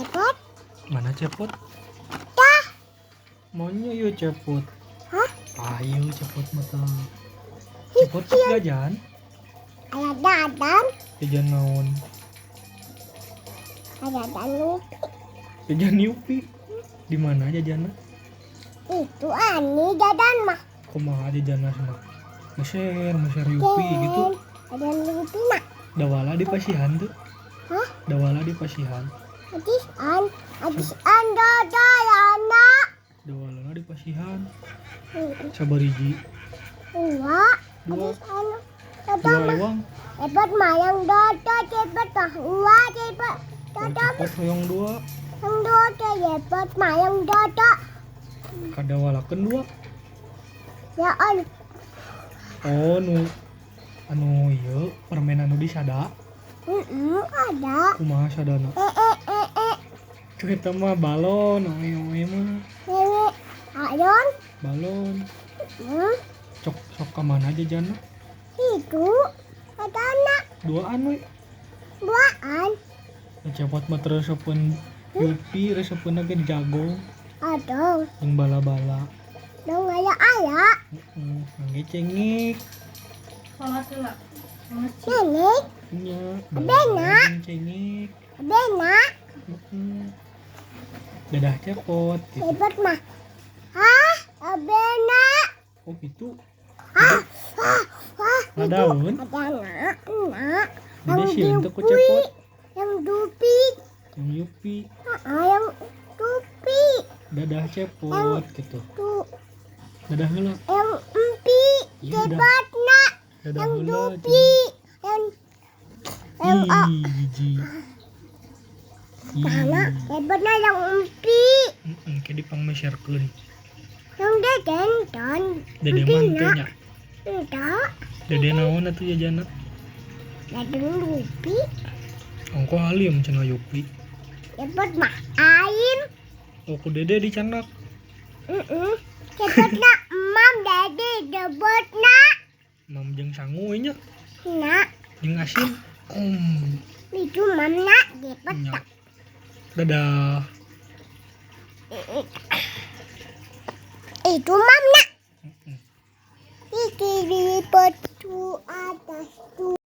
Cepot. Mana cepot? Dah. Maunya yuk cepot. Hah? Ayo cepot mata. Cepot sok jajan. Aya dadan. Jajan naon? Aya dadan. Jajan Yupi. Di mana jajanna? Itu ani jajan mah. Kumaha jajanna cenah? Meser, meser Yupi gitu. Jajan Yupi mah. Dawala di pasihan tuh. Hah? Dawala di pasihan. Adisan, adisan dodolana. Dawalana di pasihan. Sabariji. Dua. Dua. Adisan. Dua Dodol mah. ewang. Cepot mah yang dodol cepot mah. Dua cepot. Oh, Dodol cepot hoyong dua. yang dodol cepot mah yang dodol. Kadawalakeun dua. Ya on. Oh, nu anu ieu permen anu disada. Ada. Kumaha sadana? Eh eh eh eh. Cuh eta mah balon, oe oe mah. Wewe. Ayon. Balon. Hmm. Cok sok ka mana jajanna? Itu. Ada anak. Duaan we. Duaan. Nu cepot mah teu resepeun Yupi, resepeunna ge jago Aduh. jeung bala-bala. Dong aya aya. Heeh, ngangge cengek. Sholat heula. Nenek. Nya, Bena. bala-bala jeung cengek. Bena. Heeh. Dadah cepot gitu. Cepot mah. Hah? Bena. Oh gitu. Ah, ah, ah. Ngadaun. Ada anak, anak. Jadi sieun teu ku dupi. cepot. Yang dupi. Yang Yupi, Ah, yang dupi. dadah cepot gitu. Tuh, Dadah heula. yang empi. Iya, dadah. Cepot nak. Dadah Yang heula. dupi. Yang yang oh, Ih, jijik. Ih. mana? Cepotnya yang empi. Heeh, kayak dipangmeserkeun. Yang deden dan Dede empi mah teu nak. nya. Enggak. Dede naon atuh jajanna? Deden dupi. Ongko alim cenah Yupi. Cepot mah aim. Oh, ku dede dicanak. Heeh. Cepot nak emam dede debot nak. Mam jeung sangu we nya, Nak. jeung asin. Om. Itu mam nak cepot Nya. tak. Dadah. Itu mam nak. Heeh. Iki dipet tu atas tu.